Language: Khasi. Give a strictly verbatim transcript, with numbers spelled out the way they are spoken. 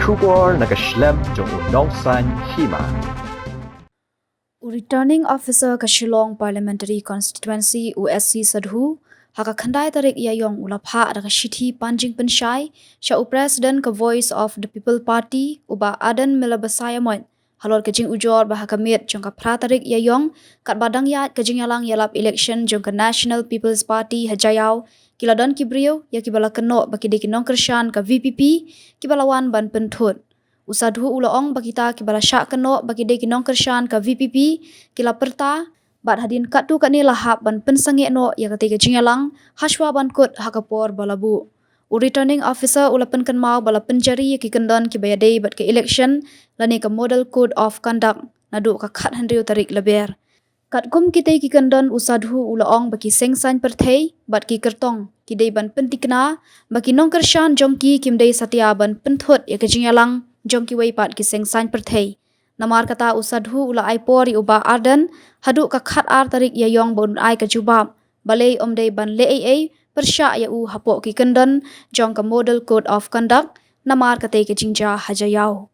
Khubor na ka shlem jong u Nongsaiñ Hima. U Returning Officer ka Shillong Parliamentary Constituency, u S C Sadhu, ha ka khyndai tarik Ïaïong u la phah da ka shithi pan jingpynshai sha u President ka Voice of the People Party, u Bah Ardent Miller Basaiawmoit, halor ka jingujor ba ha ka miet jong ka phra tarik Ïaïong, katba dang ïaid ka jingïalang ïalap election jong ka National People's Party ha Jaïaw, ki la don ki briew ïa kiba la kynnoh ba ki dei ki nongkyrshan ka V P P, kiba la wan ban pynthut. U Sadhu u la ong ba kita kiba la shah kynnoh ba ki dei ki nongkyrshan ka V P P, ki la pyrta, bad hadien katto katne la hap ban pynsangeh noh ïa katei ka jingïalang, hashwa ban kut ha ka por ba la buh. U Returning Officer u la pynkynmaw ba la pynjari ïa ki kyndon kiba ïadei bad ka election, lane ka Model Code of Conduct, naduh ka khathynriew tarik Lber. Katkum kitei ki kyndon, u Sadhu u la ong ba ki seng saiñ pyrthei bad ki kyrtong ki dei ban pyntikna ba ki nongkyrshan jong ki kim dei satia ban pynthut ïa ka jingïalang jong kiwei pat ki seng saiñ pyrthei. Namar kata u Sadhu u la ai por ïa u Bah Ardent haduh ka khatar tarik Ïaïong ba un ai ka jubab. Balei ym dei ban leh ei ei pyrshah ïa u hapoh ki kyndon jong ka Model Code of Conduct namar katei ka jingjia ha Jaïaw.